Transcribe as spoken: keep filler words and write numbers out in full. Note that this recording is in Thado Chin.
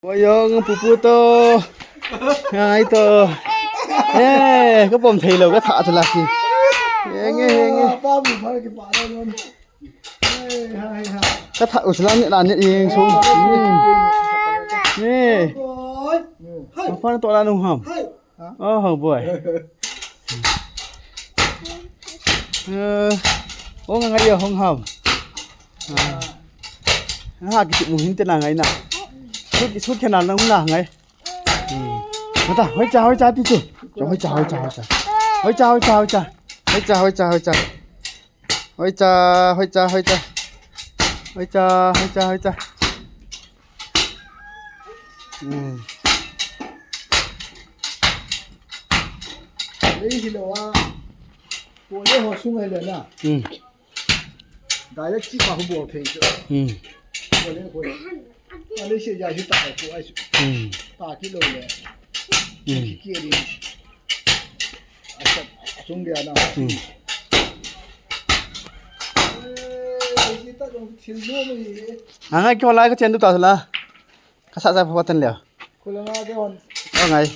Boy jong pupu to. Ngai to. Eh, ka pom thei lou ka tha chu la si. Henge, henge. Pa bu pha ki pa lo non. Ka tha u chu la ni la ni ing sung. Hmm. Ni. Boy. Hai. Apa to la nung ham. Hai. Oh, boy. Eh, oh, ngai yo hung ham. Ah. Ha, ki mu hin te na ngai na. Su ki su ke na na ngai. Hmm. Mata, hoi cha, hoi cha ti chu. Hoi cha, hoi cha, hoi cha. Hoi cha, hoi cha, hoi cha. Hoi cha, hoi cha, hoi cha. Hoi cha, hoi cha, hoi cha. Hoi cha, hoi cha, hoi cha. Hmm. Lei hi lo a. Ko le ho sung ai le na. Hmm. Direct chi pa hu bo phei chu. Hmm. Ko le ko le. Ko le se ja hi ta ko ai chu. Hmm. Ta ki lo le. Hmm. Ki ki ri. A sa, a sung dia na. Hmm. Eh, ki ta dong thil no mo hi. Anga ki wala ka chen du ta la. Ka sa sa pa tan le. Ko la nga de on. Ngai.